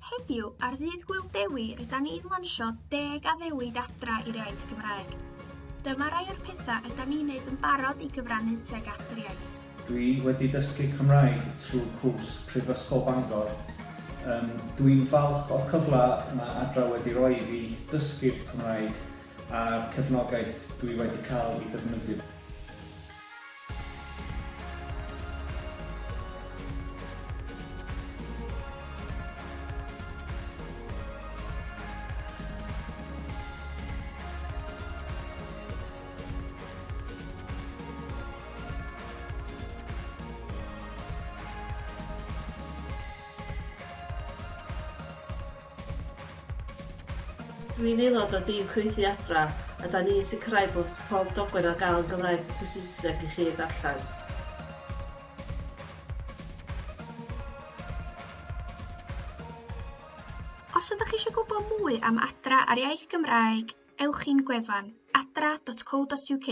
Heddiw, ar Ddydd Gŵyl Dewi, rydan ni'n lansio Deg Addewid Adra i'r Iaith Gymraeg. Dyma rai o'r pethau ydan ni'n neud yn barod i gyfrannu tuag at yr iaith. Dwi wedi dysgu Cymraeg trwy cwrs Prifysgol Bangor. Yym, dwi'n falch o'r cyfle mae Adra wedi rhoi i fi dysgu'r Cymraeg a'r cefnogaeth dwi wedi cael i defnyddio. Dwi'n aelod o dîm cyfieithu Adra a 'da ni'n sicrhau bod pob dogfen ar gael yn Gymraeg ac yn Saesneg i chi ei darllen. Os ydych chi eisiau gwybod mwy am Adra a'r iaith Gymraeg, ewch i'n gwefan, adra.co.uk.